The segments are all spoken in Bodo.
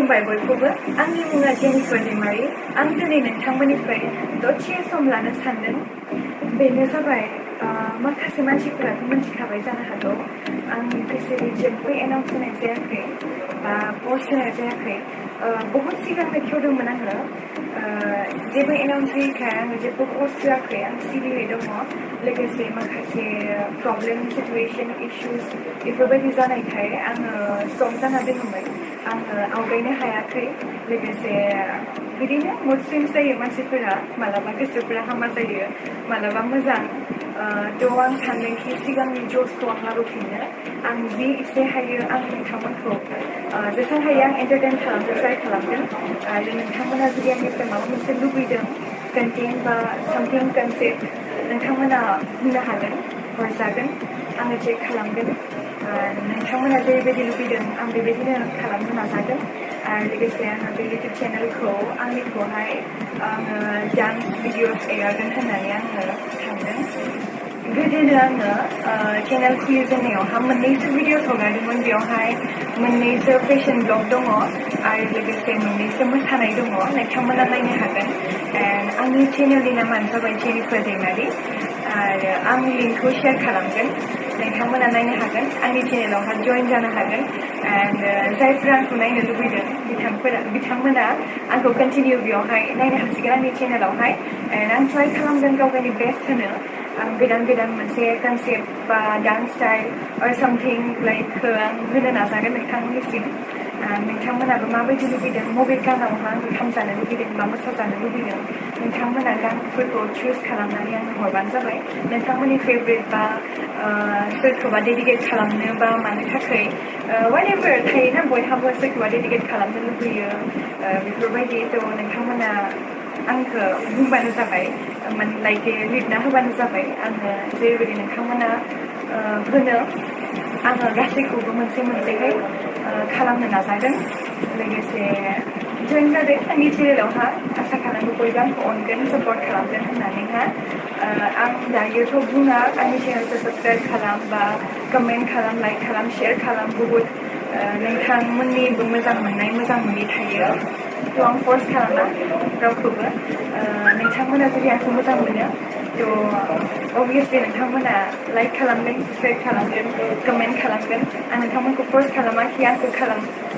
खुलुमबाय बयखौबो आंनि मुङा जेनिफार दैमारि आं दिनै नोंथांमोननिफ्राय दसे सम लानो सानदों बेनो जाबाय माखासे मानसिफोराथ' मिथिखाबाय जानो हागौ आं बेसेबां जेबो एनाउन्स होनाय जायाखै बा पस्ट होनाय जायाखै बहुत सिगांनो खेवदोंमोन आङो जेबो एनाउन्स होयैखाय आङो जेबो पस्ट होआखै आं सिरियै दङ लोगोसे माखासे प्रब्लेम सिटुएसन इश्युस बेफोरबायदि जानायखाय आङो स्टप जाना दङमोन आङो आवगायनो हायाखै लोगोसे बिदिनो मुड स्विंग्स जायो मानसिफोरा मालाबा गोसोफोरा हामा जायो मालाबा मोजां थ' आं सानदोंखि सिगांनि जसखौ आं लाबोफिननो आं जि एसे हायो आं नोंथांमोनखौ जेसेबां हायो आं एन्टारटेन खालामनो ट्राइ खालामगोन आरो नोंथांमोना जुदि आंनिफ्राय माबा मोनसे लुबैदों कन्टेन्ट बा सामथिं कनसेप्ट नोंथांमोना बुंनो हागोन हरजागोन आङो चेक खालामगोन नोंथांमोना जेरैबायदि लुबैदों आं बेबायदिनो खालामनो नाजागोन आरो लोगोसे आङो बे इउटुब चेनेलखौ आंनिखौहाय आङो डान्स भिडिअस एगारगोन होननानै आङो सानदों गोदोनो आङो चेनेल खुलिजेननायावहा मोननैसो भिडिअस हगारदोंमोन बेवहाय मोननैसो फेशन ब्लग दङ आरो लोगोसे मोननैसो मोसानाय दङ नोंथांमोना नायनो हागोन एन्ड आंनि चेनेलनि नामानो जाबाय जेनिफार दैमारि आरो आं लिंकखौ शेयार खालामगोन नोंथांमोना नायनो हागोन आंनि चेनेलावहा जइन जानो हागोन एन्ड जायफोरा आंखौ नायनो लुबैदों बिथांमोना आंखौ कन्टिनिउ बेयावहाय नायनो हासिगोन आंनि चेनेलावहाय एन्ड आं ट्राइ खालामगोन गाव गावनि बेस्ट होनो आं गोदान मोनसे कनसेप्ट बा डान्स स्टाइल अर सामथिं लाइकखौ आं होनो नाजागोन नोंथांमोननिसिम नोंथांमोनाबो माबायदि लुबैदों बबे गानावहा आंखौ खामजानो लुबैदों बा मोसाजानो लुबैदों नोंथांमोना गानफोरखौ चुज खालामनानै आंनो हरबानो जाबाय नोंथांमोननि फेभरेट बा सोरखौबा डेडिकेट खालामनो बा मानो थाखाय वाटेभार थायोना बयहाबो सोरखौबा डेडिकेट खालामनो लुबैयो बेफोरबायदि थ' नोंथांमोना आंखौ बुंबानो जाबाय लाइक लिरना होबानो जाबाय आङो जेरैबायदि नोंथांमोना होनो आङो गासैखौबो मोनसेहाय खालामनो नाजागोन लोगोसे जइन जादों आंनि चेनेलावहा आसा खालामो बयबो आंखौ अनगोन सापर्ट खालामगोन होननानैहा आं दायोथ' बुङा आंनि चेनेलखौ साबस्क्राइब खालाम बा कमेन्ट खालाम लाइक खालाम शेयार खालाम बुहुत नोंथांमोननिबो मोजां मोननाय थायो थ' आं फर्स खालामा रावखौबो नोंथांमोना जुदि आंखौ मोजां मोनो थ' अभियासलि नोंथांमोना लाइक खालामगोन शेयार खालामगोन कमेन्ट खालामगोन आं नोंथांमोनखौ फर्स खालामाखि आंखौ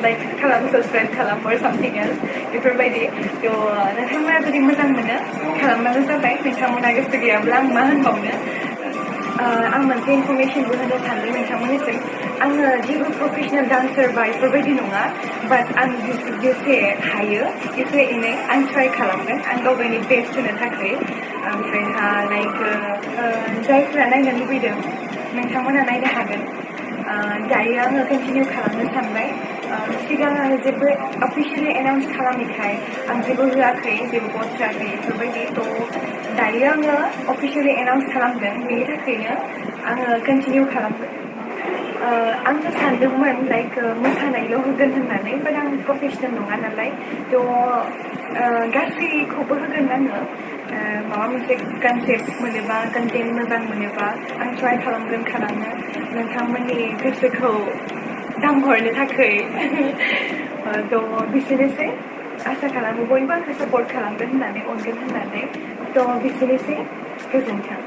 लाइक खालाम साबस्क्राइब खालाम फर सामथिं एल्स बेफोरबायदि थ' नोंथांमोना जुदि मोजां मोनो खालामबानो जाबाय नोंथांमोना गोसो गैयाब्ला आं मा होनबावनो आं मोनसे इनफरमेसनबो होनो सानदों नोंथांमोननिसिम आङो जेबो प्रफेसनेल डान्सार बा बेफोरबायदि नङा बाट आं जेसे हायो एसे एनै आं ट्राइ खालामगोन आं गाव गावनि बेस्ट होनो थाखाय ओमफ्रायहा लाइक जायफोरा नायनो लुबैदों नोंथांमोना नायनो हागोन दायो आङो कन्टिनिउ खालामनो सानबाय सिगां आङो जेबो अफिसियेलि एनाउन्स खालामैखाय आं जेबो होआखै जेबो पस्ट होआखै बेफोरबायदि थ' दायो आङो अफिसियेलि एनाउन्स खालामदों बेनि थाखायनो आङो कन्टिनिउ खालामगोन आंथ' सानदोंमोन लाइक मोसानायल' होगोन होननानै बाट आं प्रफेसनेल नङा नालाय थ' गासैखौबो होगोन आङो माबा मोनसे कनसेप्ट मोनोबा कन्टेन्ट मोजां मोनोबा आं ट्राइ खालामनो नोंथांमोननि गोसोखौ दांहरनो थाखाय थ' बिसोरनोसै आसा खालामो बयबो आंखौ सापर्ट खालामगोन होननानै अनगोन होननानै थ' बिसोरनोसै गोजोन्थों